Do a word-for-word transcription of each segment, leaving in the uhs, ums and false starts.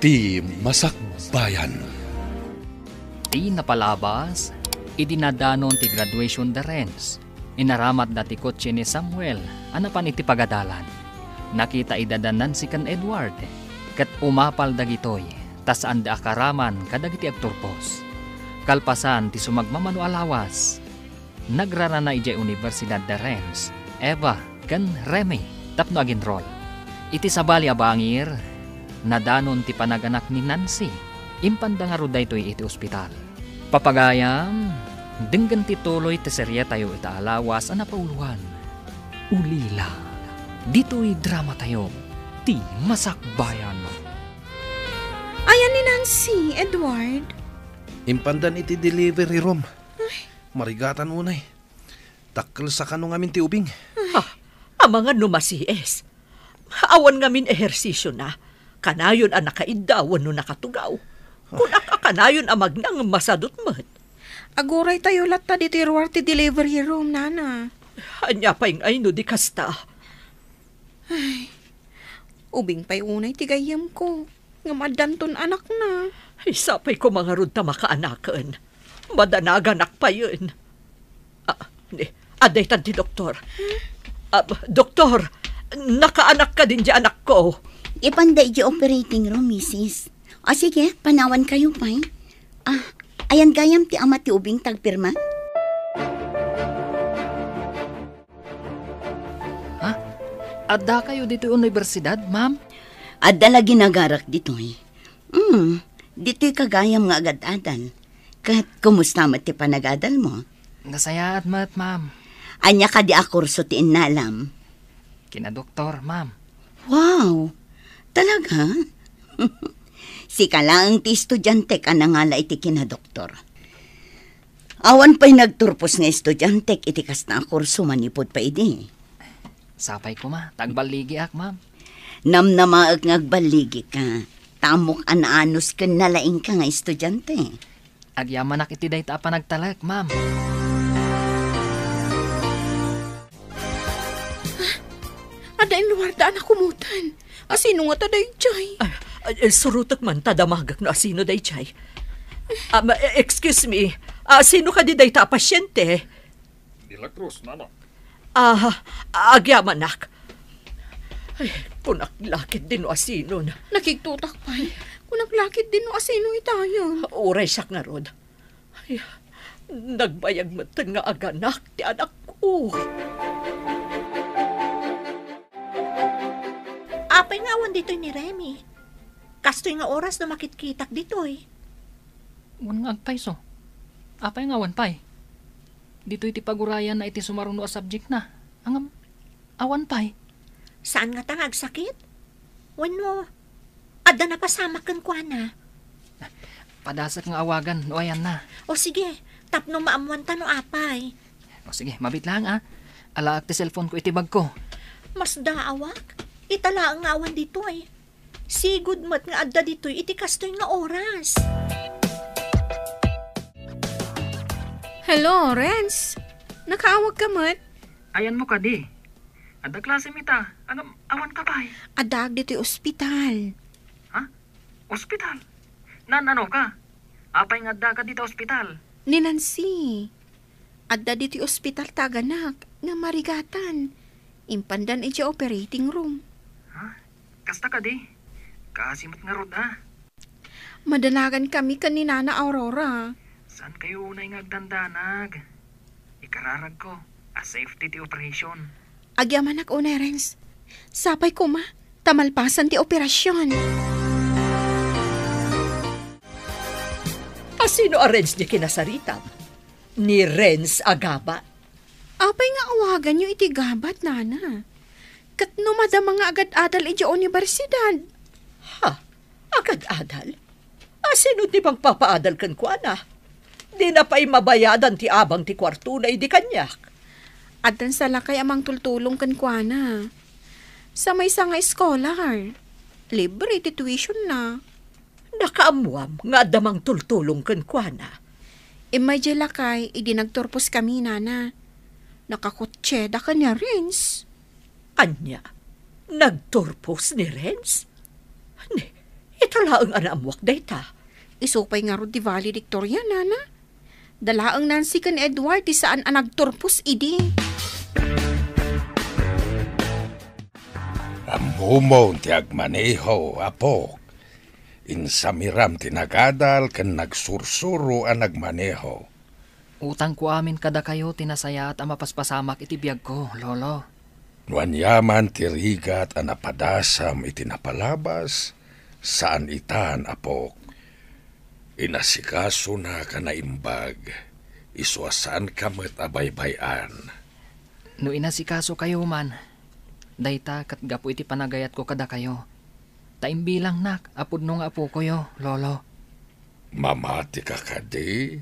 Ti Masakbayan. Ti napalabas, idi nadanon ti graduation da Renz, inaramatda ti kotse ni Samuel a napan iti pagadalan. Nakita ida da Nancy ken Edward, ket umapal dagitoy ta saanda a karaman kadagiti agturpos. Kalpasan ti sumagmamano a lawas, nagrarana idiay universidad da Renz, Eva, ken Remy tapno agenrol. Iti sabali a bangir, nadanon ti panaganak ni Nancy. Impanda ngarud daytoy iti ospital. Papagayam, denggen ti tuloy ti serietayo ita a lawas a napauloan. Ulila, ditoy dramatayo, Ti Masakbayan. Ayan ni Nancy, Edward. Impandan iti delivery room. Ay. Marigatan unay. Dakkel sa kano ngamin ti ubing. Ha? Amangan no masies. Awan ngamin ehersisio na. Kanayon a nakaidda wenno nakatugaw. Kunak a kanayon a magna ngem masadut met. Aguray tayo latta ditoy ruar ti delivery room, nana. Ania pay ngay no di kasta? Ay, ubing pay unay ti gayyemko. Ngem addanton anakna. Ay, sapay ko mangarud ta makaanaken. Madanaganak payen. Ah, ni, adda itan ti doktor. Ah, doktor, nakaanak kadin di anakko. Ipanda iti operating room, misis. O sige, panawan kayo pay. Ah, ayan gayam ti ama ti ubing tagpirma? Ha? Adda kayo ditoy universidad, ma'am? Adda la ginagarak ditoy. Hmm, ditoy kagayam nga agad-adal. Ket kumusta met ti panagadal mo? Nasayaat met, ma'am. Ania kadi a kurso ti innalam? Kina doktor, ma'am. Wow! Talaga? Sika laeng ti estudiantek a nangala iti kinadoktor. Awan pay nagturpos nga estudiantek iti kasta a kurso manipud pay idi. Sapay koma, ta agballigiak, ma'am. Namnamaek nga agballigika. Ta ammok a naanus ken nalaingka nga estudiante. Agyamanak iti dayta a panagtalek, ma'am. Adda in luarda a nakumotan. Asino ngata daydiay? Ah, ah, eh, surotek man ta damagek no asino daydiay. Ah, ma-, eh, excuse me. Ah, sino kadi dayta a pasyente? De la Cruz, nana. Ah, agyamanak. Ay, kunak lakit din no asino na. Nakigtotak pay. Kunak lakit din no asino itayon. Uray siak ngarud. Ay, nagbayag metten nga aganak ti anakko. Apay nga awan ditoy ni Remy? Kastoy nga oras no makitkitak ditoy. Wen nga agpayso. Apay nga awan pay? Ditoy ti pagurayanna iti sumaruno a subject na. Ngem, awan pay. Saan ngata nga agsakit? Wenno, adda napasamak kenkuana? Padasek nga awagan no ayanna. O sige, tapno maammuanta no apay. O sige, mabit lang, ah. Alaak ti cellphone ko iti bag ko. Masdaawak. Ita laeng nga awan ditoy. Sigud met nga adda ditoy iti kastoy nga oras. Hello, Renz. Nakaawag ka met? Ayanmo kadi? Adda klasem ita. Ngem, awan ka pay. Addaak ditoy ospital. Ha? Ospital? Naan-ano ka? Apay nga adda ka dita ospital? Ni Nancy. Adda ditoy ospital ti aganak nga marigatan. Impandan idiay operating room. Ha? Kasta kadi? Kaasi met ngarud, ah. Madanagan kami ken ni Nana Aurora. Saan kayo unay nga agdandanag? Ikararag ko a safety ti operation. Agyamanak unay, Renz. Sapay koma, ta malpasan ti operasyon. Asino a Renz ti kinasaritam? Ni Renz a gabat? Apay nga awaganyo iti gabat, nana? Ket no madama nga agad-adal idiay universidad? Ha? Agad-adal? Asino ti mangpapaadal kenkuana? Dina pay mabayadan ti abang ti kuartona idi kaniak. Addan sa lakay a mangtultulong kenkuana. Sa maysa nga scholar, libre ti tuition na. Nakaammuam nga adda mangtultulong kenkuana. Immay diay lakay idi nagturpos kami, nana. Nakakotseda ken ni Renz. Ania? Nagturpos ni Renz? Ni, Laeng a naammuak dayta. Isu pay ngarud ti valedictorian, nana. Da laeng Nancy ken Edward ti saan a nagturpos idi. Ammomon ti agmaneho, apok. Insamiram ti nagadal ken nagsursuro a nagmaneho. Utangko amin kadakayo ti nasayaat a mapaspasamak iti biagko, Lolo. No aniaman ti rigat a napadasam iti napalabas, saan itan, apok. Inasikasonak a naimbag, isu a saanka met a baybay-an. No inasikasokayo man, dayta ket gapu iti panagayatko kadakayo, ta imbilangnak a pudno nga apokoyo, Lolo. Mamatika kadi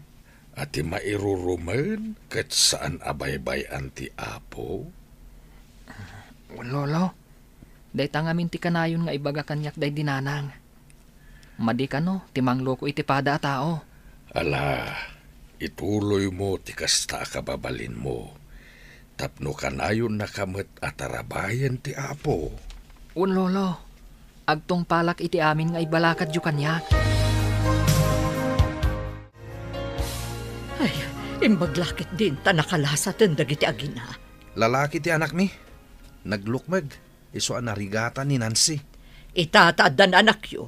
a ti mairurumen ket saan a baybay-an ti Apo? Lolo, dayta ngamin ti kanayon nga ibaga kaniak daydi nanang. Madi kano ti mangloko iti pada a tao. Ala, ituloymo ti kasta a kababalinmo, tapno kanayonnaka met a tarabayen ti Apo. Wen, Lolo, agtungpalak iti amin nga ibalakadyo kaniak. Ay, imbag la ketdin ta nakalasaten dagiti agina. Lalaki ti anakmi. Naglukmeg. Isu a narigatan ni Nancy. Ita ta addan anakyo,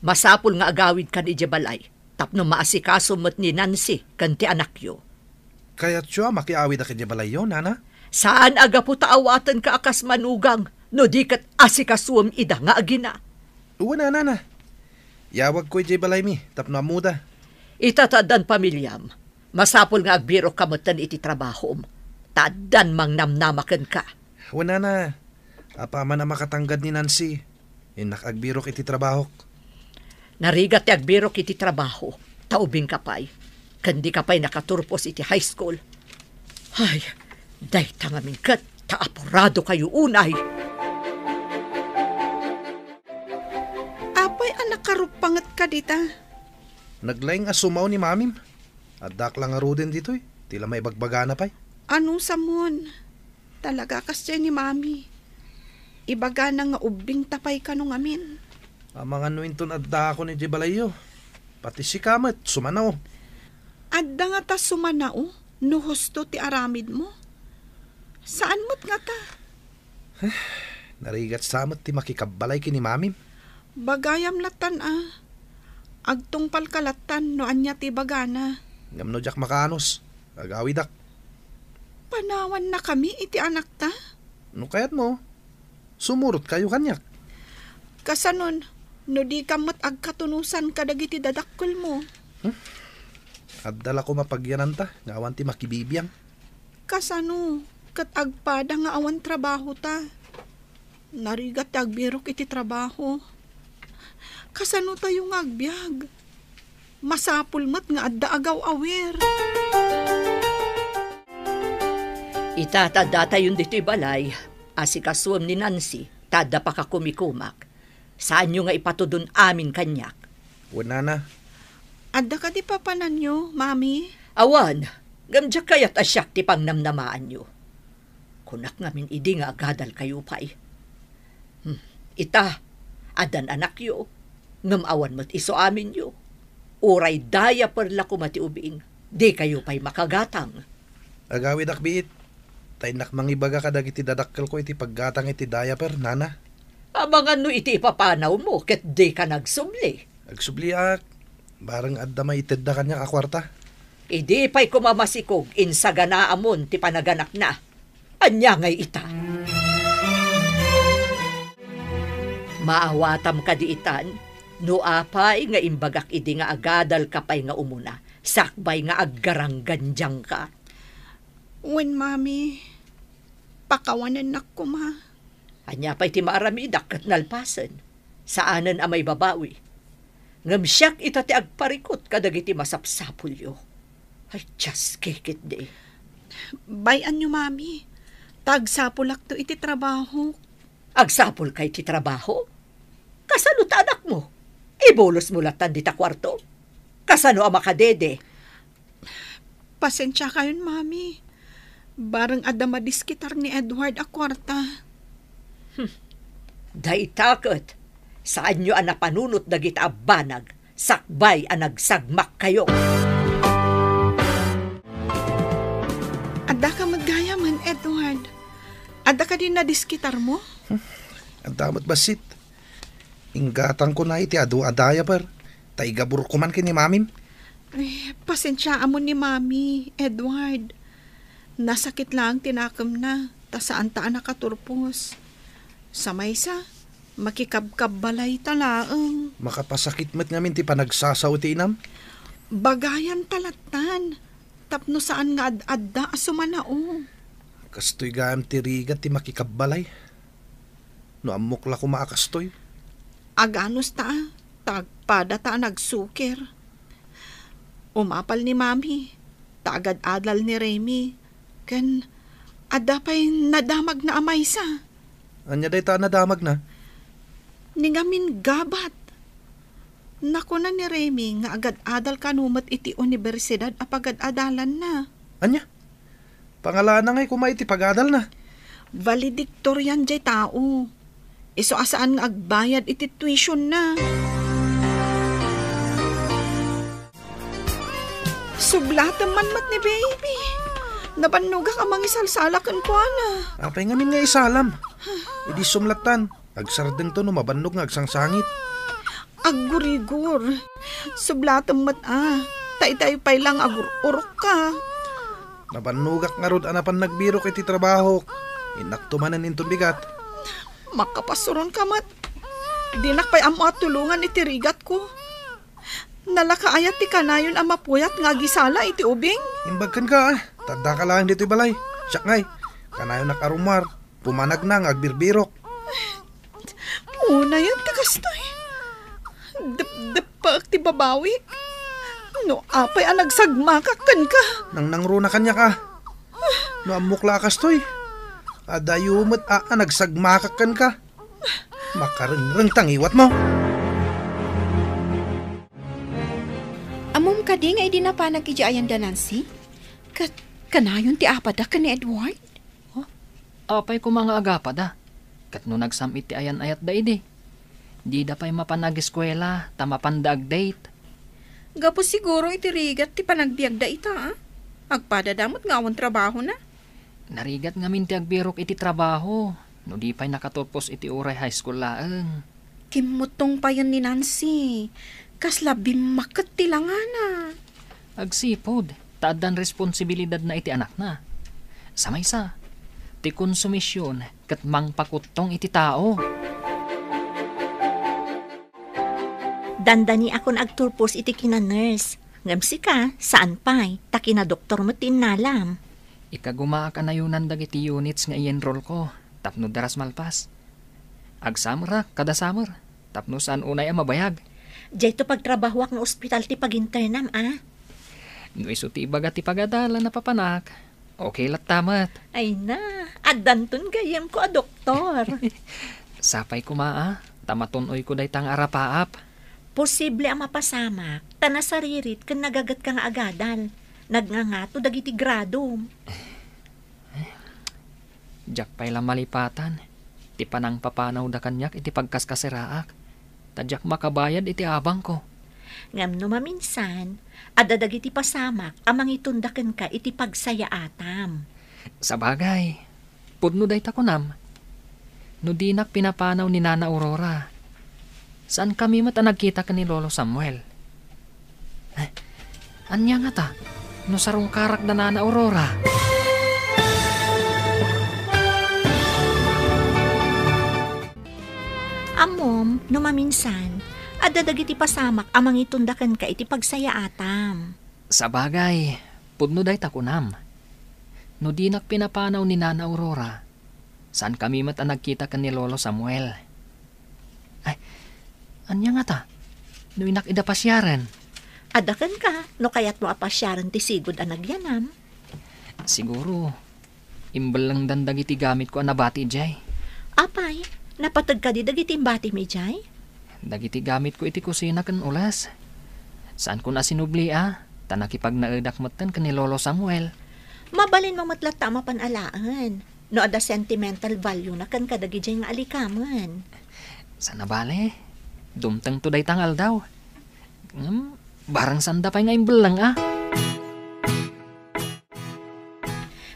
masapul nga agawidkan idiay balay tapno maasikaso met ni Nancy ken ti anakyo. Kayatyo a makiawidak idiay balayyo, nana? Saan a gapu ta awatenka a kas manugang no di ket asikasuem ida nga agina. Wen a, nana. Yawagko idiay balaymi tapno ammoda. Ita ta addan pamiliam, masapul nga agbirokka metten iti trabahom, ta addan mangnamnama kenka. Wen, nana, apaman a makatanggad ni Nancy, innak agbirok iti trabahok. Narigat ti agbirok iti trabaho, ta ubingka pay, ken dika pay nakaturpos iti high school. Ay, dayta ngamin ket ta apuradokayo unay. Apay a nakaruppangetka dita? Naglaing a sumao ni mamim. Addak la ngaruden ditoy, ti la maibagbagana pay. Anusamon? Talaga kasdiay ni Mami. Ibagana nga ubbingta pay kano ngamin. Amangan no inton addakon idiay balayyo. Pati sika met, sumanao. Adda ngata sumanao no husto ti aramidmo? Saan met ngata? Narigat sa met ti makikabbalay ken ni Mamim. Bagayam lattan a. Agtungpalka lattan no ania ti ibagana. Ngem no diak makaanus, agawidak. Panawannakami iti anakta? No kayatmo, sumurotkayo kaniak. Kasanon, no dika met agkatunosan kadagiti dadakkelmo? Hmm? Adda la koma pagyananta nga awan ti makibibiang. Kasano ket agpada nga awan trabahota? Narigat ti agbirok iti trabaho. Kasano tayo nga agbiag? Masapul met nga adda agaw-awir. Ita ta addatayon ditoy balay, asikasuem ni Nancy, ta adda pakakumikumak. Saanyo nga ipatudon amin kaniak. Wen, nana. Adda kadi papananyo, Mami? Awan, ngem diak kayat a siak ti pangnamnamaanyo. Kunak ngamin idi nga agadalkayo pay. Hmm, ita, addan anakyo, ngem awan met isu aminyo. Uray diaper la koma ti ubing, dikayo pay makagatang. Agawidak biit, ta innak mangibaga kadagiti dadakkelko iti paggatang iti diaper, nana. Amangan no iti ipapanawmo ket dika nagsubli. Agsubliak, bareng adda maitedda kaniak a kuarta. Idi pay koma masikog, insaganaamon ti panaganakna. Ania ngay ita? Maawatam kadi itan, no apay nga imbagak idi nga agadalka pay nga umuna, sakbay nga aggaranggandiangka. Wen, Mami, pakawanennak koma. Ania pay ti maaramidak ket nalpasen? Saanen a maibabawi. Ngem siak ita ti agparikut kadagiti masapsapulyo. Ay, Dios, kikitdi. Bay-anyo, Mami. Ta agsapulakto iti trabaho. Agsapulka iti trabaho? Kasano ta anakmo? Ibulosmo lattan dita kuarto? Kasano a makadede? Pasensiakayon, Mami. Bareng adda madiskitar ni Edward a kuarta. Hmm. Dayta ket, Saanyo a napanunot dagita a banag sakbay a nagsagmakkayo. Addaka met gayamen, Edward. Adda kadi nadiskitarmo? Hmm, adda met bassit. Inggatangko na iti adu a diaper, ta igabur ko man ken ni Mamim. Eh, pasensiaamon ni Mami, Edward. Nasakit laeng ti nakemna, ta saanta a nakaturpos. Sa maysa, makikabkabbalayta laeng. Makapasakit met ngamin ti panagsasao ti inam. Bagayan ta lattan, tapno saan nga ad-adda a sumanao. Kastoy gayam ti rigat ti makikabbalay. No ammok la koma a kastoy. Aganos ta, ta agpada ta a nagsukir. Umapal ni Mami, ta agad-adal ni Remy, ken adda pay nadamagna a maysa. Ania dayta a nadamagna? Ni ngamin gabat. Nakuna ni Remy nga agad-adal kano met iti universidad a pagad-adalanna. Ania? Pangalana ngay koma iti pagadalna? Valedictorian jay tao. Isu a saan nga agbayad iti tuition na. Sublatem man met ni baby. Nabannogak a mangisalsala kenkuana. Apay ngamin nga isalam? Idi sumlatan, agsardengto no mabannog nga agsangsangit. Aggurigor. Sublatem met a. Ta itay pay lang agur-urokka. Nabannogak ngarud a napan nagbirok iti trabahok. Innakto manen inton bigat. Makapasuronka met. Dinak pay ammo a tulongan iti rigatko. Nalaka aya ti kanayon a mapuyat nga agisala iti ubing? Imbag kenka, ah. Ta addaka laeng ditoy balay. Siak ngay, kanayonak a rummuar. Pumanagna nga agbirbirok. Unayen ti kastoy. Depdeppaek ti babawik. No apay a nagsagmakak kenka. Nangnangruna kaniak a. No ammok la a kastoy. Adayo met a, a nagsagmakak kenka. Makarengreng ta ngiwatmo. Ammom kadi nga idi napanak idiay ayan da Nancy? Ket kanayon ti apada ken ni Edward? Oh, apay koma nga agapada? Ket no nagsam-it ti ayan-ayatda idi, dida pay mapan ageskuela ta mapanda agdate. Gapu siguro iti rigat ti panagbiagda ita, a? Agpadada met nga awan trabahona. Narigat ngamin ti agbirok iti trabaho, no di pay nakaturpos iti uray high school laeng. Kimmuttong payen ni Nancy. Kasla bimmaket ti langana. Agsipud, ta addan responsibilidadna iti anakna. Sa maysa, ti konsumision ket mangpakuttong iti tao. Dandaniakon agturpos iti kina-nurse. Ngem sika, saan pay, ta kina-doktor met ti innalam. Ikagumaak a nayonan dagiti units nga i-enroll ko tapno daras malpas. Agsamerak kada summer tapno saan unay a mabayag. Diayto pagtrabahoak nga ospital ti paginternam, a? No isu ti ibaga ti pagadalan a papanak, okay latta met. Ay na, addanton gayyemko a doktor. Sapay koma a, ta matun-oyko dayta nga arapaap. Posible a mapasamak, ta nasaririt ken nagagetka nga agadal. Nagngangato dagiti gradom. Diak pay la malipatan ti panangpapanawda kaniak iti pagkaskaseraak, ta diak makabayad iti abangko. Ngem no maminsan, adda dagiti pasamak a mangitunda kenka iti pagsayaatam. Sabagay, pudno dayta kunam. No dinak pinapanaw ni Nana Aurora, saan kami met a nagkita ken ni Lolo Samuel. Eh, ania ngata no sarungkarak da Nana Aurora? Ammom, no maminsan, adda dagiti pasamak a mangitunda kenka iti pagsayaatam. Sabagay, pudno dayta kunam. No dinak pinapanaw ni Nana Aurora, saan kami met a nagkita ken ni Lolo Samuel. Ay, ania ngata no innak ida pasiaren? Adda kenka, no kayatmo a pasiaren ti sigud a nagyanam. Siguro, imbellengdan dagiti gamitko a nabati idiay. Apay, napateg kadi dagiti imbatimi idiay? Dagiti gamitko iti kusina ken ules. Saanko a sinubli a, ta nakipagnaedak metten ken ni Lolo Samuel. Mabalinmo met latta a mapan alaen, no adda sentimental value na ken kadagidiay nga alikamen. Saan a bale, Dumtengto dayta nga aldaw. Ngem, barang sanda pay nga imbelleng, a.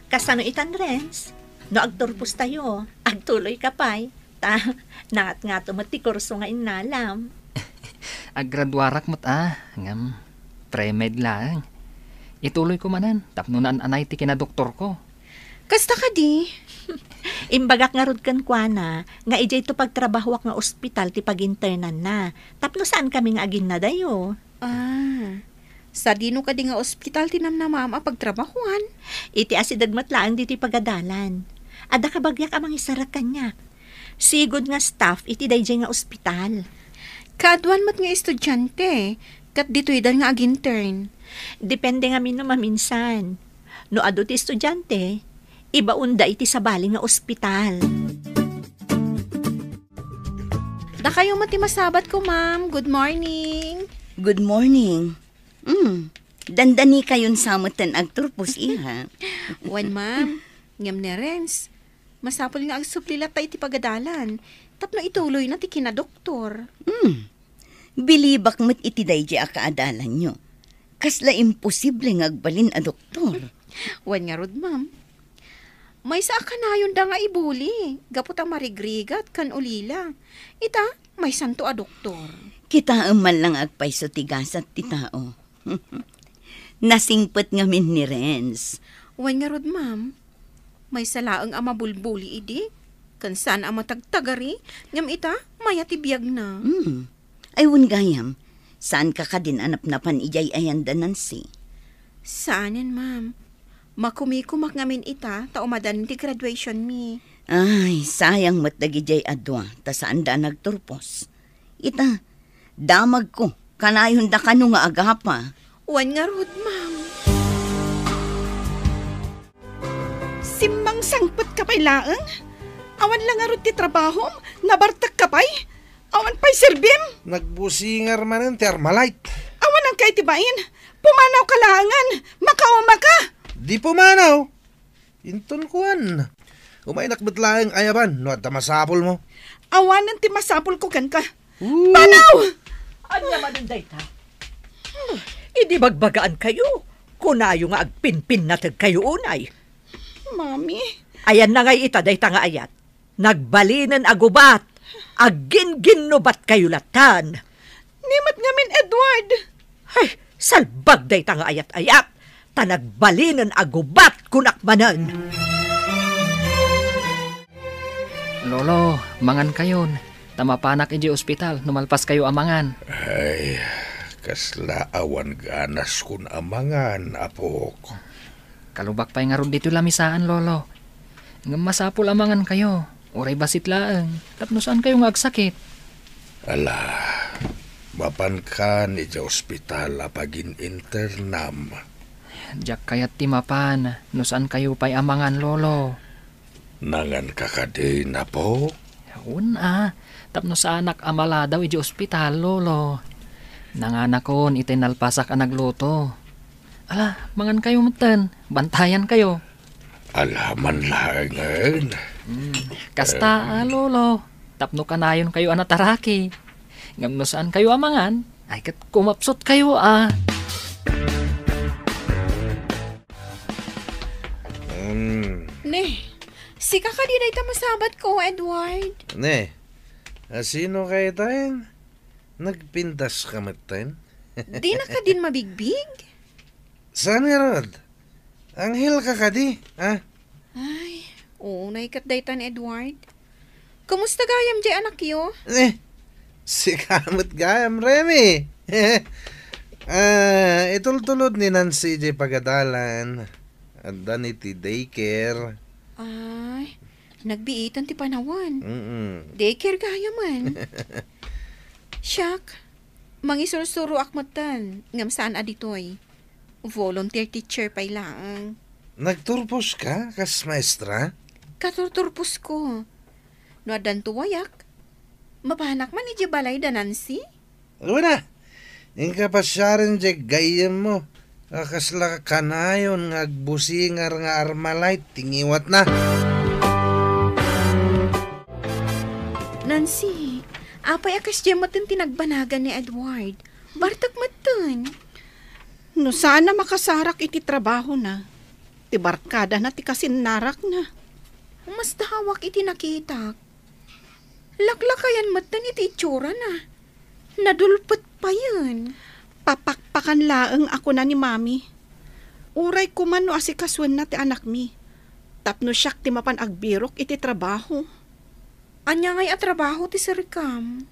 Kasano itan, Renz? No agturpostayo, agtuloyka pay. Ta, nangatngato met ti kurso nga innalam. Aggraduarak met, a, ngem pre-med laeng. Ituloyko manen tapno naan-anay ti kinadoktorko. Kasta kadi? Imbagak ngarud kenkuana nga idiayto pagtrabahoak nga ospital ti paginternanna, tapno saankami nga aginnadayo. Ah, sadino kadi nga ospital ti namnamaam a pagtrabahoan? Iti asideg met laeng ditoy pagadalan. Adda kabagiak a mangisarag kaniak. Sigud nga staff iti daydiay nga ospital. Kaaduan met nga estudiante, ket ditoydan nga agintern. Depende ngamin no maminsan. No adu ti estudiante, ibaonda iti sabali nga ospital. Dakayo met ti masabatko, ma'am. Good morning. Good morning. Mm, dandanikayon sa metten agturpos, iha. Wen, ma'am. Ngem ni Renz, masapul nga agsubli latta iti pagadalan tapno ituloyna ti kinadoktor. Mm. Bilibak met iti daydiay a kaadalanyo. Kasla imposible nga agbalin a doktor. Wen ngarud, ma'am. Maysa a kanayonda nga ibuli gapu ta marigrigat ken ulila. Ita, maysanto a doktor. Kitaem man lang agpayso ti gasat ti tao. Nasingpet ngamin ni Renz. Wen ngarud, ma'am. Maysa laeng a mabulbuli idi, ken saan a matagtagari, ngem ita, maya ti biagna. Hmm. Ay, wen gayam, saanka kadin a napnapan idiay ayanda, Nancy? Saanen, ma'am. Makumikumak ngamin ita ta umadanin ti graduation mi. Ay, sayang met dagidiay a dua ta saanda a nagturpos. Ita, damagko, kanayonda kano nga agapa. Wen ngarud, ma'am. Simmangsangpetka pay laeng? Awan la ngarud ti trabahom? Nabartekka pay? Awan pay serbim? Nagbusingar manen ti Armalite. Awan angkay ti bain? Pumanawka laengen. Makaumaka. Di pumanaw. Inton kuan. Umaynak met laeng ayaban no adda masapulmo. Awanen ti masapulko kenka. Ooh. Panaw! Ania manen dayta? Idi bagbagaankayo, kunayo nga agpinpinnategkayo unay. Mami. Ayanna ngay ita dayta nga ayat. Nagbalinen a gubat. Agginginnubatkayo lattan. Ni met ngamin, Edward. Ay, salbag dayta nga ayat-ayat. Ta nagbalinen a gubat kunak manen. Lolo, mangankayon, ta mapanak idiay ospital no malpaskayo a mangan. Ay, kasla awan ganaskon a mangan, apok. Kalubak pay ngarud ditoy lamisaan, Lolo. Ngem masapul a mangankayo, uray bassit laeng, tapno saankayo nga agsakit. Ala, mapankan idiay ospital a pagin-internam. Diak kayat ti mapan no saankayo pay a mangan, Lolo. Nanganka kadi, apo? Wen a, tapno saanak a maladaw idiay ospital, Lolo. Nanganakon itay nalpasak a nagluto. Ala, mangankayo metten, bantayankayo. Ala man laengen. Hmm, kasta a, Lolo, tapno kanayonkayo a nataraki. Ngem no saankayo a mangan, ay ket kumapsutkayo a. Hmm. Ne, sika kadi dayta masabatko, Edward? Ne, asino kay tayen? Nagpintaska metten? Dina kadin mabigbig? Saan ngarud? Anghel ka kadi, ha? Ay, unay ket daytan, Edward. Kumusta gayam diay anakyo? Eh, sika met gayam, Remy. Ah, itultulod ni Nancy diay pagadalan. Adda ni ti daycare. Ay, nagbiitan ti panawen. Mm-mm. Daycare gayamen. Siak, mangisursuroak metten, ngem saan a ditoy. Volunteer teacher pay laeng. Nagturposka kas maestra? Katurturposko. No addanto wayak, mapanak man idiay balay da Nancy? Wen a, inka pasiaren diay gayyemmo a kasla kanayon nga agbusingar nga Armalite ti ngiwatna. Nancy, Apay a kasdiay metten ti nagbanagan ni Edward? Bartek metten. No saan a makasarak iti trabahona, ti barkadana ti kasinnarakna. Mas dahawak iti nakitak. Laklakayan metten iti itsurana. Nadulpet payen. Papakpakan laeng a kuna ni Mami. Uray koma no asikasoenna ti anakmi, tapno siak ti mapan agbirok iti trabaho. Ania ngay a trabaho ti sirikam?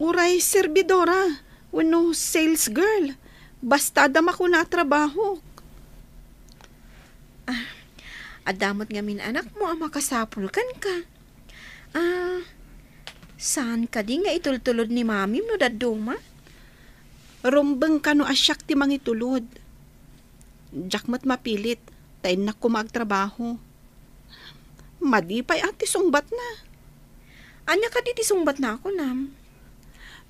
Uray serbidora wenno sales girl. Basta adda makuna a trabahok. Ah, adda met ngamin anakmo a makasapul kenka. Ah, saan kadi nga itultulod ni Mamim no dadduma? Rumbeng kano a siak ti mangitulod. Diak met mapilit, ta innak koma agtrabaho. Madi pay a ti sungbatna. Ania kadi ti sungbatna a kunam?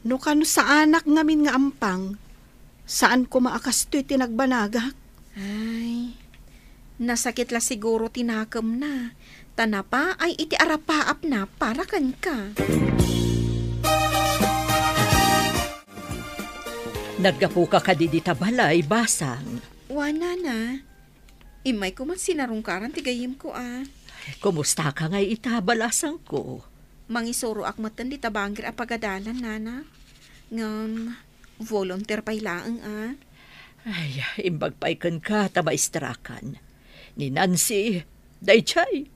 No kano saanak ngamin nga ampang, saan koma a kastoy ti nagbanagak. Ay, nasakit la siguro ti nakemna, ta napaay iti arapaapna para kenka. Naggapuka kadi dita balay, Basang? Wen, Nana. Immayko met sinarungkaran ti gayyemko a. Kumustaka ngay ita, balasangko? Mangisuroak metten dita bangir a pagadalan, Nana. Ngem, volunteer pay laeng a. Ay, imbag pay kenka ta maestrakan. Ni Nancy, daydiay,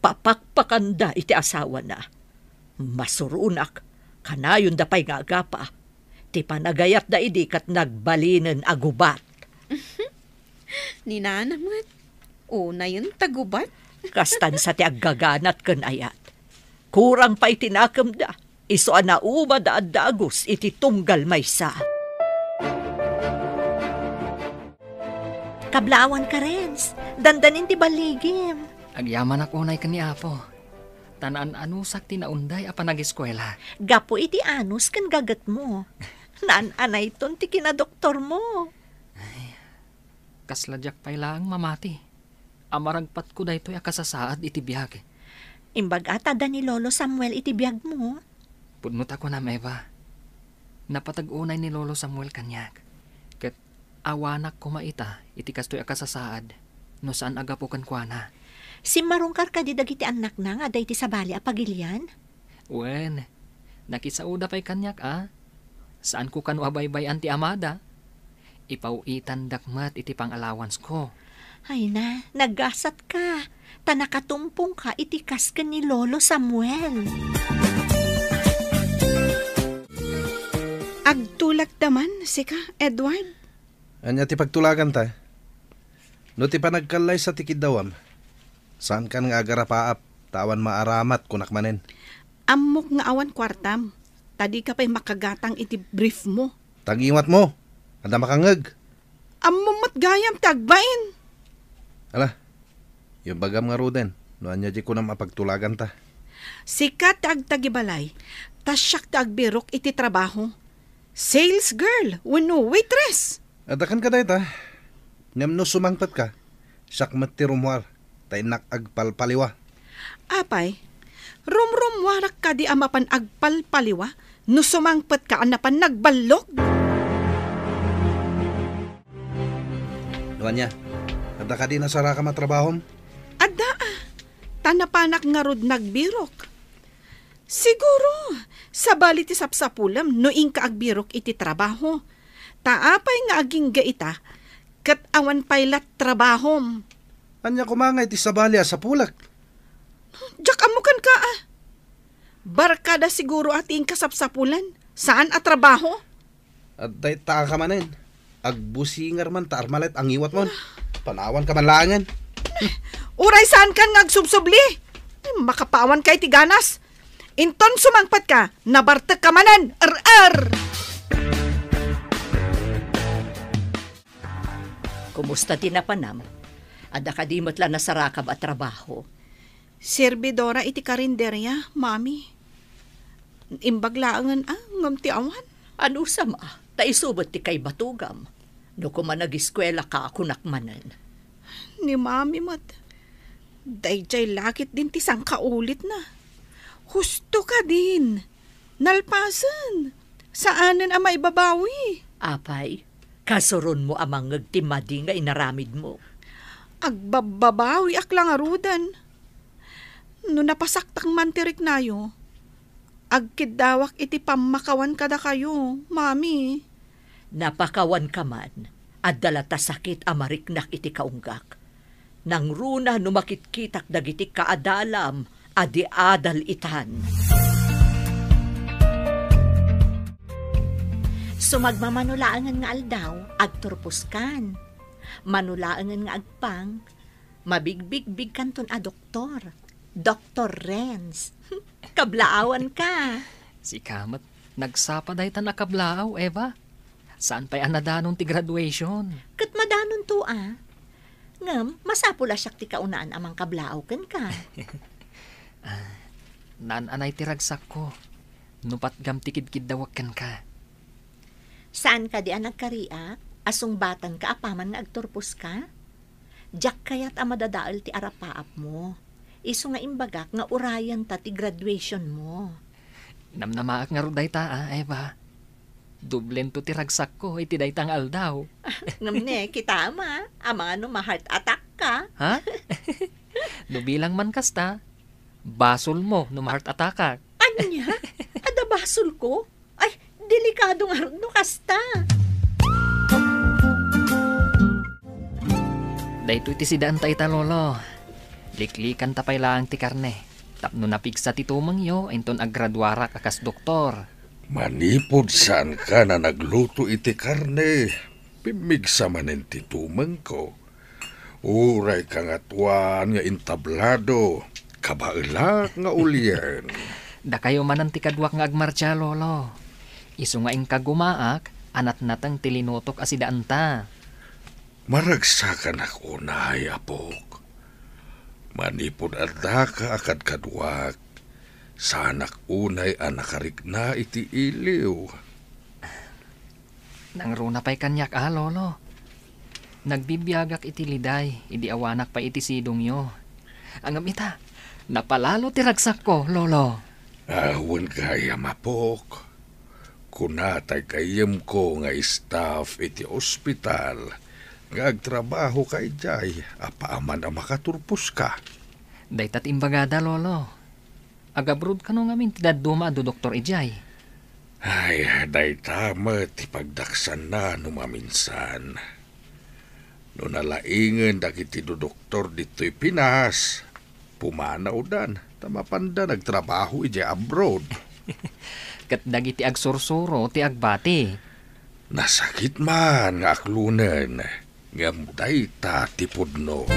papakpakanda iti asawana. Masuronak, kanayonda pay nga agapa. Ti panagayatda idi ket nagbalinen a gubat. Ni Nana met, unayen ta gubat. Kastan sa ti aggaganat ken ayat. Kurang pay ti nakemda, isu a naumada a dagus iti tunggal maysa. Kablaawan ka, Renz. Dandanin ti balligim. Agyamanak unay ken ni Apo. Ta naan-anusak ti naunday a panagiskuela. Gapu iti anus ken gagetmo. Naan-anayton ti kinadoktormo. Ay, kasla diak pay laeng mamati a maragpatko daytoy a kasasaad iti biag. Imbag-at adda ni Lolo Samuel iti biagmo. Pudno ta kunam, Eva. Napateg unay ni Lolo Samuel kaniak. Ket awanak koma ita iti kastoy a kasasaad no saan a gapu kenkuana. Simmarungkar kadi dagiti annakna nga adda iti sabali a pagilian? Wen, nakisaoda pay kaniak a. Saanko kano a baybay-an ti amada. Ipaw-itandak met iti pang-allowancesko. Ay na, naggasatka, ta nakatumpongka iti kas ken ni Lolo Samuel. Agtulagda man, sika, Edward? Ania ti pagtulaganta? No ti panagkallaysa ti kiddawam, saankan nga agarapaap, ta awan maaramat, kunak manen. Ammok nga awan kuartam, ta dika pay makagatang iti brief mo. Ta ngiwatmo, adda makangngeg. Ammom met gayam ti agbain. Ala, imbagam ngaruden, no ania diay kunam a pagtulaganta. Sika ti agtagibalay, ta siak ti agbirok iti trabaho. Sales girl wenno waitress. Adda kenka dayta. Ngem no sumangpetka, siak met ti rummuar, ta innak agpalpaliwa. Apay, rumrummuarak kadi a mapan agpalpaliwa no sumangpetka a napan nagballog? No ania, adda kadi nasarakam a trabahom? Adda a, ta napanak ngarud nagbirok. Siguro, sabali ti sapsapulem no inka agbirok iti trabaho. Ta apay nga agingga ita, ket awan pay la trabahom? Ania koma nga iti sabali a sapulek? Diak ammo kenka a. Barkada siguro a ti inka sapsapulan, saan a trabaho? Adda ita ka manen. Agbusingar man ta armalet a ngiwatmon. Panawanka man laengen. Uray saankan nga agsubsubli. Ay, makapawanka iti ganas. Inton sumangpetka, nabartekka manen. Er-er! Kumusta ti napanam? Adda kadi met la nasarakam a trabaho? Serbidora iti karinderia, Mami. Imbag laengen a, ngem ti awan. Anusam a, ta isu met ti kaibatugam. No koma nagiskuelaka a kunak manen. Ni Mami met, daydiay la ketdin ti sangkaulitna. Husto kadin. Nalpasen. Saanen a maibabawi. Apay, kasuronmo a mangngeg ti madi nga inaramidmo. Agbabbabawiak la ngaruden. No napasaktak man ti riknayo, agkiddawak iti pammakawan kadakayo, Mami. Napakawanka man, adda latta sakit a mariknak iti kaunggak. Nangruna no makitkitak dagiti kaadalam a di adal itan. Sumagmamano laengen nga aldaw, agturposkan. Mano laengen nga agpang, mabigbigbigkanton a doktor. Doktor Renz. Kablaawanka. Sika met, nagsapa daytan a kablaaw, Eva. Saan pay a nadanon ti graduation. Ket madanonto a. Ngem, masapul a siak ti kaunaan a mangkablaaw kenka. Ah, naan-anay ti ragsakko. Nupatgam ti kidkiddawek kenka. Saan kadi a nagkariak a sungbatanka apaman nga agturposka? Diak kayat a madadael ti arapaapmo. Isu nga imbagak nga urayenta ti graduationmo. Namnamaak ngarud dayta, a, Eva. Doblento ti ragsakko iti dayta nga aldaw. Ngem ne, kitam, a, amangan no ma-heart attack ka. Ha? No bilang man kasta, basolmo no ma-heart attackak. Ania? Adda basolko? Ay, delikado ngarud no kasta. Daytoy ti sidaanta ita, Lolo. Liklikanta pay laeng ti karne. Tapno napigsa ti tumengyo, inton aggraduarak a kas doktor. Manipud saanka a nagluto iti karne, pimmigsa manen ti tumengko. Uray kangatoan nga entablado, kabaelak nga ulien. Dakayo manen ti kaduak nga agmartsa, Lolo. Isu nga inka gumaak a natnateng ti linutok a sidaanta. Maragsakanak unay, apok. Manipud addaka a kadkaduak, saanak unay a nakarikna iti iliw. Nangruna pay kaniak, a, Lolo. Nagbibiagak iti liday idi awanak pay iti sidongyo. Ngem ita, napalalo ti ragsakko, Lolo. Awan gayam, apok. Kuna tay gayyemko nga staff iti ospital nga agtrabahoka idiay apaman a makaturposka. Dayta ti imbagada, Lolo. Agabroad kano ngamin ti dadduma a dudoktor idiay? Ay, dayta met ti pagdaksanna no maminsan. No nalaingen dagiti dudoktor ditoy Pinas, pumanawdan ta mapanda nagtrabaho idiay abroad. Ket dagiti agsursuro ti agbati. Nasakit man nga aklonen, ngem dayta ti pudno.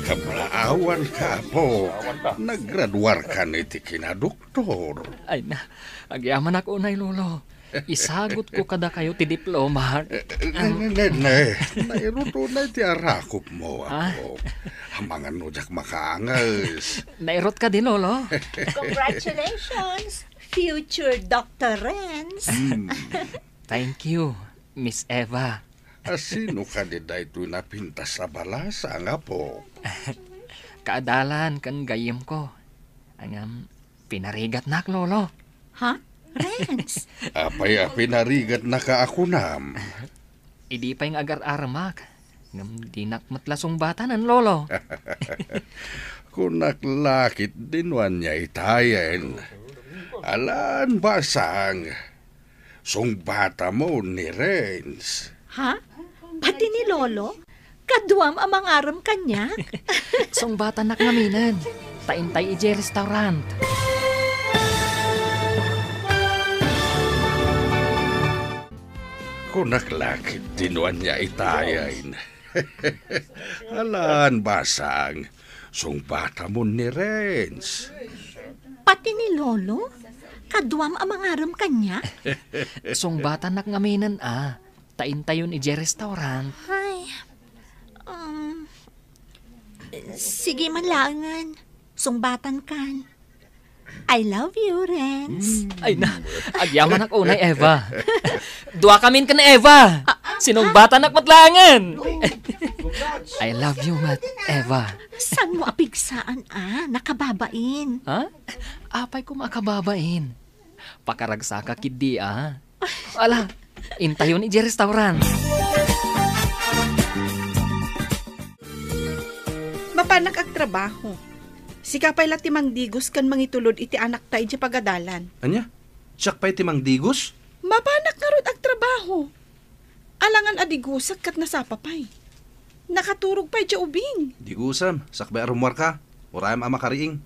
Kablaawanka, apo. Kablaawanka. Naggraduarkan iti kinadoktor. Ay na, agyamanak unay, Lolo. Isagutko kadakayo ti diploma. Eh, eh, ne, ne, ne, ne. Nairot unay ti arakopmo, ah, apo. Amangan no diak makaanges. Nairot kadi, Lolo? Congratulations, future Doctor Renz. Hmm. Thank you, Miss Eva. A, sino kadi daytoy napintas a balasang, apo? Kaadalan ken gayyemko. Ngem, pinarigatnak, Lolo. Ha? Renz? Apay a pinarigatnaka a kunam? Idi pay nga agar-aramak, ngem dinak met la sungbatanen, Lolo. Kunak la ketdi no ania itayen. Alan, basang. Sungbatamon ni Renz. Ha? Pati ni Lolo? Kaduam a mangarem kaniak? Sungbatannak ngaminen. Ta intay idiay restaurant. Kunak la ketdi no ania itayen. Alan, basang. Sungbatamon ni Renz. Pati ni Lolo? Kaduam a mangarem kaniak? Sungbatannak ngaminen, a. Ta intayon idiay restaurant. Ay, um, sige man laengen. Sungbatankan. I love you, Renz. Ay na, agyamanak unay, Eva. Dua kamin ken Eva. Sinungbatanak met laengen. I love you met, Eva. Saan mo apigsaan, a? Nakababain. Ha? Apay ko makababain? Pakaragsaka ketdi, a? Ala, intayon idiay restaurant. Mapanak agtrabaho. Sika pay la ti mangdigos ken mangitulod iti anakta idiay pagadalan. Ania? Siak pay ti mangdigos? Mapanak ngarud agtrabaho. Alangan a digosek ket nasapa pay. Nakaturog pay diay ubing. Digosem, sakbay a rummuarka. Urayem a makariing.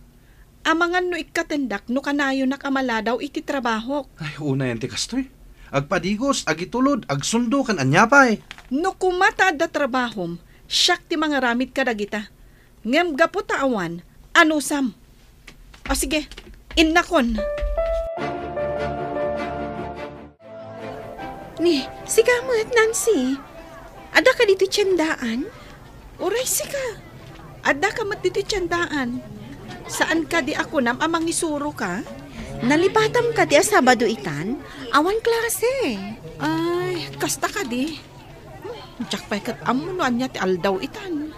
Amangan no ikkatendak no kanayonak a maladaw iti trabahok. Ay, unayen ti kastoy. Agpadigos, agitulod, agsundo, ken ania pay. No koma ta adda trabahom, siak ti mangaramid kadagita. Ngem gapu ta awan, anusam. O sige, innakon. Ni, sika met, Nancy. Adda kadi ti tiendaan? Uray sika. Adda ka met ditoy tiendaan. Saan kadi a kunam a mangisuroka? Nalipatam kadi a Sabado itan? Awan klase. Ay, kasta kadi. Diak pay ket ammo no ania ti aldaw itan.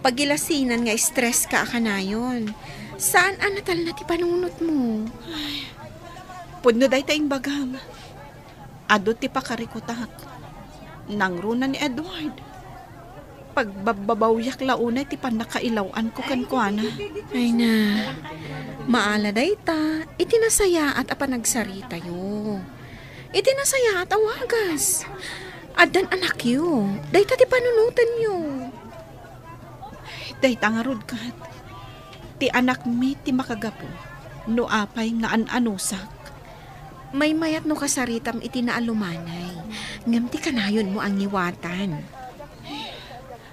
Pagilasinan nga stress ka a kanayon. Saan a natalna ti panunotmo? Ay, pudno dayta imbagam. Adu ti pakarikutak. Nangruna ni Edward. Pagbabbabawiak la unay ti pannakailaw-anko kenkuana. Ay na, maala dayta iti nasayaat a panagsaritayo. Iti nasayaat a wagas. Addan anakyo. Dayta ti panunotenyo. Dayta ngarud ket, ti anakmi ti makagapu no apay nga an-anusak. Maymayat no kasaritam iti naalumanay, ngem ti kanayonmo a ngiwatan.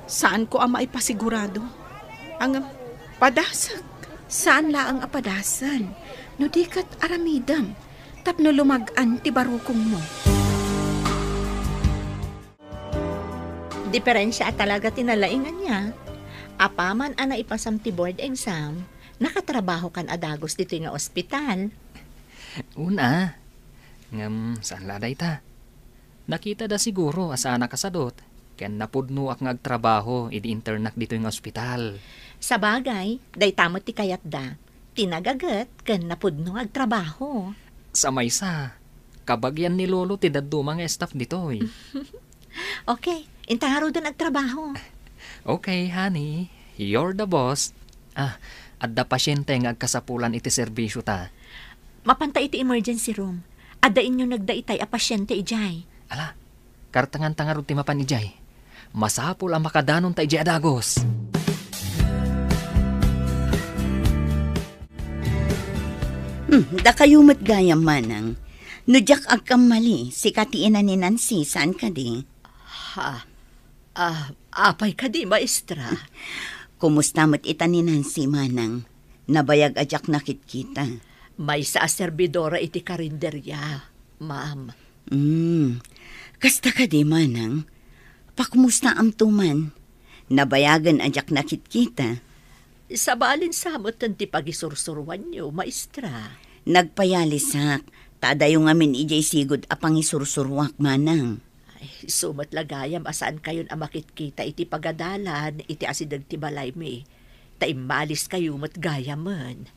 Saanko a maipasigurado. Ngem, padasek. Saan laeng a padasen, no di ket aramidem, tapno lumag-an ti barukongmo. Diferensia a talaga ti nalaing ania. Apaman a naipasam ti board exam, nakatrabahokan a dagus ditoy nga ospital. Una, ngem saan la dayta. Nakitada siguro a saanak a sadut, ken napudnoak nga agtrabaho idi internak ditoy nga ospital. Sabagay, dayta met ti kayatda. Ti nagaget ken napudno nga agtrabaho. Sa maysa, kabagian ni Lolo ti dadduma nga staff ditoy. Okay, inta ngaruden agtrabaho. Okay, honey. You're the boss. Ah, adda pasyente nga agkasapulan iti serbisyota. Mapanta iti emergency room. Adda inyunegda itay a pasyente idiay. Ala, kartenganta ngarud ti mapan idiay. Masapul a makadanonta idiay a dagus. Hmm, dakayo met gayam, manang. No diak agkammali, sika ti ina ni Nancy, saan kadi? Ha? Ah, apay kadi, maestra? Kumusta met ita ni Nancy, manang? Nabayag a diak nakitkita. Maysa a serbidora iti karinderia, ma'am. Hmm. Kasta kadi, manang? Pakumustaamto man? Nabayagen a diak nakitkita. Sabali sa metten ti pagisursuruanyo, maestra. Nagpayalisak, ta adayo ngamin idiay sigud a pangisursuruak, manang. Ay, isu met la gayam a saankayon a makitkita iti pagadalan iti asideg ti balaymi, ta immaliskayo met gayamen.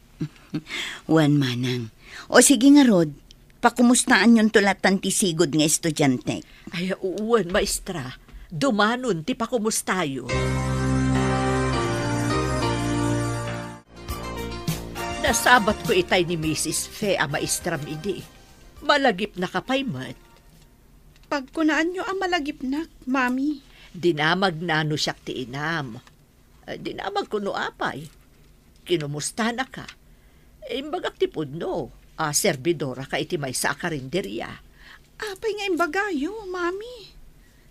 Wen, manang. O sige ngarud, pakumustaanyonto lattan ti sigud nga estudiantek. Ay, wen, maestra. Dumanon ti pakumustayo. Nasabatko itay ni Misis Fe a maestram idi. Malagipnaka pay met. Pagkunaanyo a malagipnak, Mami. Dinamagna no siak ti inam. Eh, dinamagko no apay. Kinumustanaka. Imbagak ti pudno a serbidoraka iti maysa a karinderia. Apay nga imbagayo, Mami?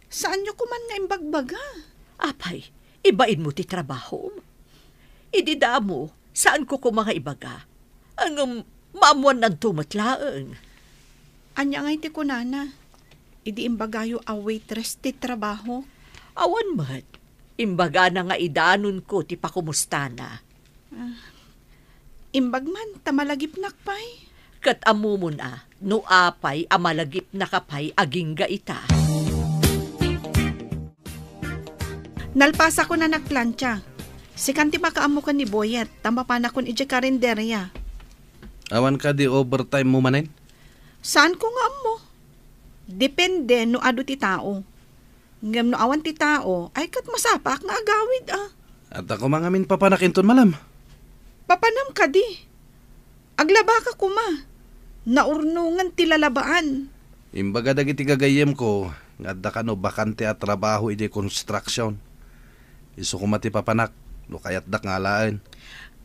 Saanyo koman nga imbagbaga? Apay, ibainmo ti trabahom. Idi damo, saanko koma nga ibaga. Ngem maammuannanto met laeng. Ania ngay ti kunana? Idi imbagayo a waitress ti trabaho? Awan met. Imbagana nga idanonko ti pakumustana. Ah, Imbag man ta malagipnak pay. Ket ammomon a, no apay a malagipnaka pay agingga ita. Nalpasakon a nagplancha. Sikan ti makaammo ken ni Boyet, ta mapanakon idiay karinderia. Awan kadi overtime mo manen? Saanko nga ammo. Depende no adu ti tao. Ngem no awan ti tao, ay ket masapaak nga agawid, a. Adda koma ngamin papanak inton malam. Papanam kadi? Aglabaka koma. Naurnongan ti lalabaan. Imbaga dagiti gagayyemko nga adda kano bakante a trabaho idiay construction. Isu koma ti papanak no kayatdak nga alaen.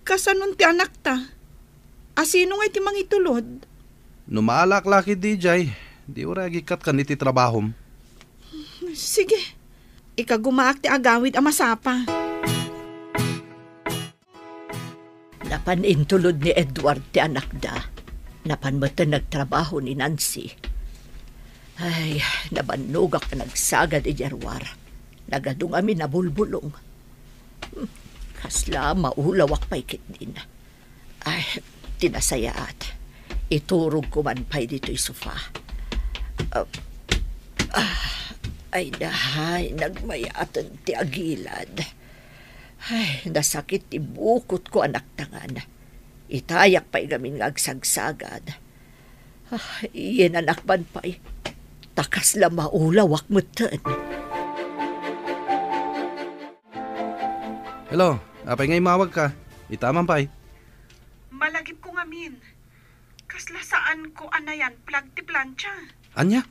Kasanon ti anakta? A, sino ngay ti mangitulod? No maalaak la ketdi idiay, di uray agikkat ken iti trabahom. Sige. Ikagumaak ti agawid a masapa. Napan intulod ni Edward ti anakda. Napan met nagtrabaho ni Nancy. Ay, nabannogak a nagsagad idiay ruar. Nagadu ngamin a bulbulong. Hmm, kasla maulawak pay ketdin. Ay, ti nasayaat. Iturogko man pay ditoy sofa. Ah, ah, ay, dahay, nagmayaten ti agilad. Ay, nasakit ti bukotko a naktangan. Itayak pay ngamin nga agsagsagad. Ah, iyenanak man pay. Ta kasla maulawak metten. Hello, apay nga immawagka? Ita man pay. Malagipko ngamin. Kasla saanko a nayan plag ti plancha. Ania?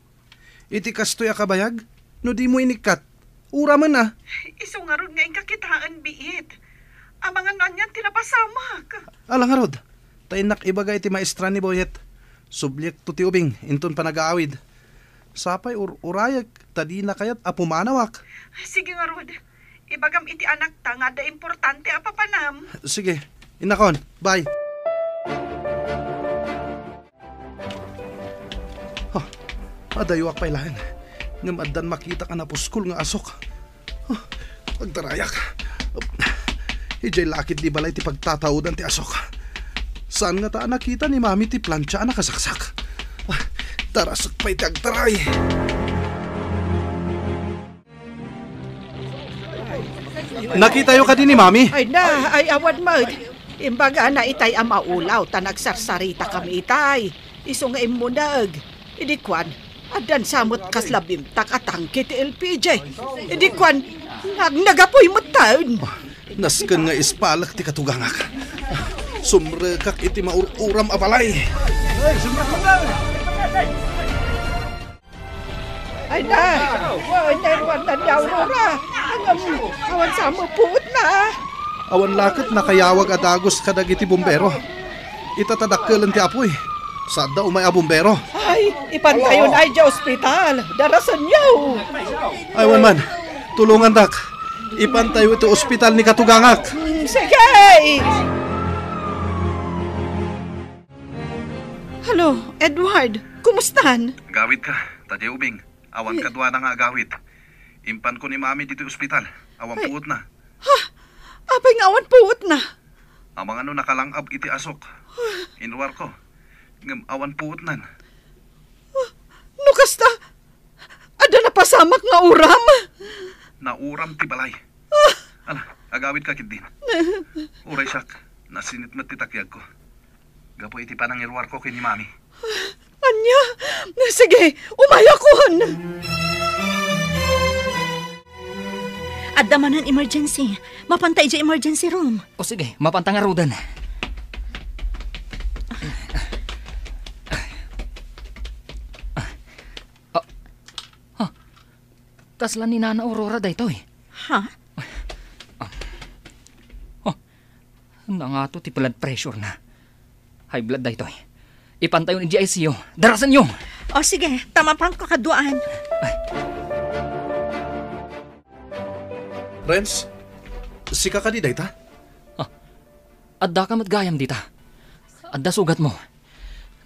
Iti kastoy a kabayag? No dimo inikkat, uramen a. Isu ngarud nga inka kitaen, biit. Amangan no anian ti napasamak. Ala ngarud, ta innak ibaga iti maestra ni Boyet. Subliekto ti ubing inton panagaawid. Sapay ur-urayek ta dina kayat a pumanawak. Sige ngarud. Ibagam iti anakta nga adda importante a papanam. Sige, innakon. Bye. Ah, adayuak pay laeng. Ngem addan makitak a napuskol nga asok. Ah, agtarayak. Idiay lakit di balay ti pagtataodan ti asok. Saan ngata a nakita ni Mami ti plancha a nakasaksak? Ah, darasek pay ti agtaray. Nakitayo kadi ni Mami? Ay na, ay awan met. Imbagana itay a maulaw ta nagsarsaritakami itay. Isu nga immuneg. Idi kuan, addan sa met kasla bimtak a tangke ti L P G. Idi kuan, nag-, nagapuy metten. Nasken nga ispalek ti katugangak. Sumrekak iti maur-uram a balay. Ay na, wen, wen, wen, ni Aurora. Ngem, awan sa met puotna. Awan la ket nakayawag a dagus kadagiti bumbero. Ita ta dakkelen ti apuy. Saanda umay a bumbero. Ay, ipantayon ay di ospital. Darasenyo. Ay, wen man. Tulongandak. Ipantayo iti ospital ni katugangak. Mm, sige. Hello, Edward. Kumustan? Agawidka, ta diay ubing. Awan kaduana nga agawid. Impanko ni Mami ditoy ospital. Awan puotna. Ha? Apay nga awan puotna? Amangan no nakalang-ab iti asok. Inruarko. Ngem awan puotnan. No kasta, adda napasamak nga uram? Nauram ti balay. Ala, agawidka ketdin. Uray siak, nasinit met ti takiagko. Gapu iti panangiruarko ken ni Mami. Ania? Sige, umayakon! Adda manen emergency. Mapanta idiay emergency room. O sige, mapanta ngaruden. Ah, ah, kasla ni Nana Aurora daytoy? Ha? Oh, nangato ti blood pressure na. High blood daytoy. Ipantayon idiay I C U. Darasenyo! O sige, ta mapanko kaduaan. Ay. Renz, sika kadi dayta? Ah, addaka met gayam dita. Adda sugatmo.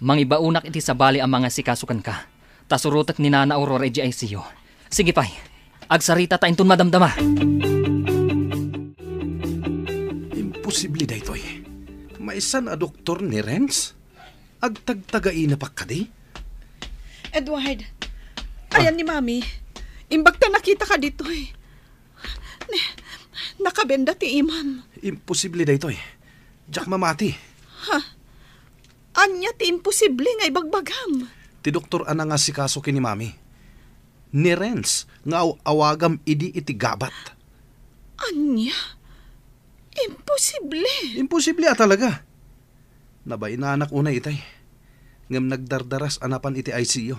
Mangibaonak iti sabali a mangasikaso kenka. Ta surotek ni Nana Aurora idiay I C U. Sige pay. Agsarita ta inton madamdama. Imposible daytoy. Maysa a doktor ni Renz? Agtagtagaina pa kadi? Edward, ah, ayan ni Mami. Imbag ta nakitaka ditoy. Ne, nakabenda ti imam. Imposible daytoy. Diak mamati. Ha? Ania ti imposible nga ibagbagam? Ti doktor a nangasikaso ken ni Mami. Ni Renz nga aw-awagam idi iti gabat. Ania? Imposible. Imposible a talaga. Nabainanak unay itay. Ngem nagdardaras a napan iti I C U.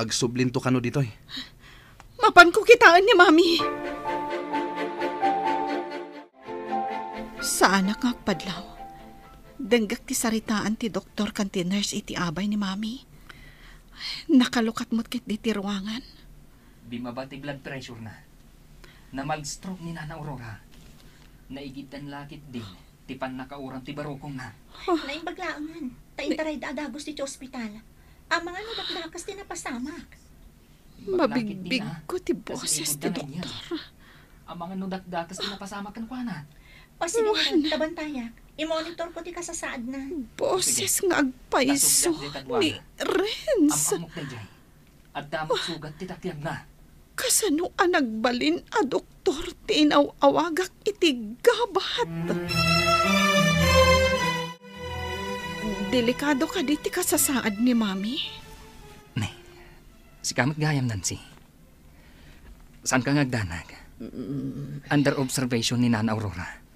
Agsublinto kano ditoy. Mapanko kitaen ni Mami. Saanak nga agpadlaw. Denggek ti saritaan ti doktor ken ti nurse iti abay ni Mami. Nakalukat met ketdi ti ruangan. Bimaba ti blood pressure na. Namild stroke ni Nana Aurora. Naigiddan la ketdin ti pannakauram ti barukongna. Naimbag laengen, ta intarayda a dagus ditoy ospital. Amangan no dakdakes ti napasamak. Imbag la ketdin, ah. Mabigbigko ti boses ti doktor. Amangan no dakdakes ti napasamak kenkuana. O, sige, Juan, tabantayak. Imonitorko ti kasasaadna. Boses nga agpayso ni Renz. Am-ammok daydiay. Adda met sugat ti takliagna. Kasano a nagbalin a doktor ti inaw-awagak iti gabat? Delikado kadi ti kasasaad ni Mami? Ne, sika met gayam, Nancy. Saanka nga agdanag. Mm. Under observation ni Nana Aurora.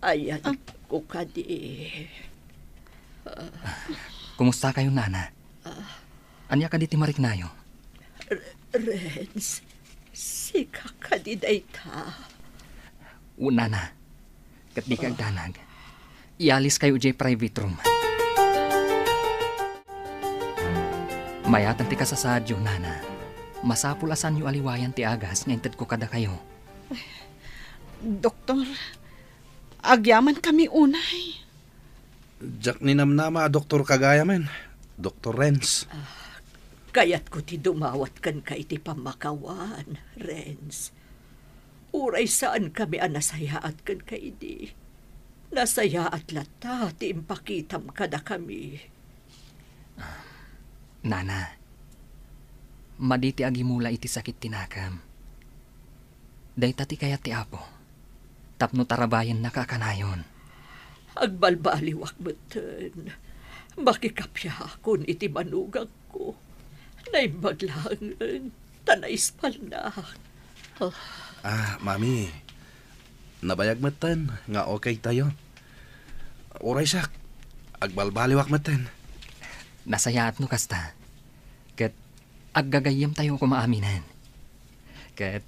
Ayanko kadi. Kumusta kayo, Nana? Ania kadi ti mariknayo? R-, Renz, sika kadi dayta? O, Nana, ket dika agdanag. Ialiskayo idiay private room. Mayatan ti kasasaadyo, Nana. Masapul a saanyo a liwayan ti agas nga intedko kadakayo. Doktor, agyamankami unay. Diak ninamnama a doktorka gayamen, Doktor Renz. Ah, kayatko ti dumawat kenka iti pammakawan, Renz. Uray saankami a nasayaat kenka idi, nasayaat latta ti impakitam kadakami. Ah, Nana, madi ti agimula iti sakit ti nakam. Dayta ti kayat ti Apo, tapno tarabayennaka a kanayon. Agbalbaliwak metten. Makikapiakon iti manugangko. Naimbag laengen ta naispalnak. Oh. Ah, Mami, nabayag metten nga okay tayo. Uraysak, agbalbaliwak metten. Nasayaat no kasta. Ket aggagayyemtayo koma aminen. Ket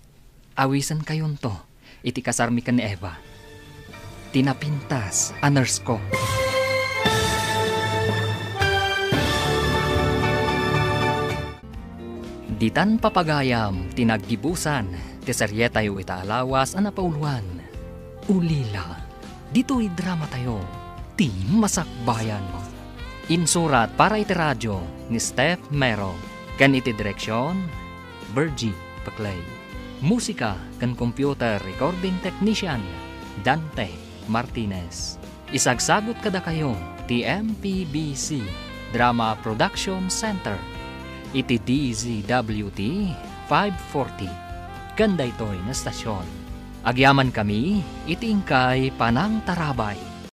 awisenkayonto iti kasarmi ken ni Eva, ti napintas a nurse ko. Ditan papagayam ti naggibusan ti serietayo ita a lawas a napauluan, Ulila. Ditoy dramatayo, ti Masakbayan. Insurat para iti radio ni Steph Mero, ken iti direksion, Virgie Paclay. Musika ken computer recording technician, Dante Martinez. Isagsagut kadakayo ti M P B C Drama Production Center iti D Z W T five forty. Ken daytoy nga estasion, agyamankami iti inkay panangtarabay.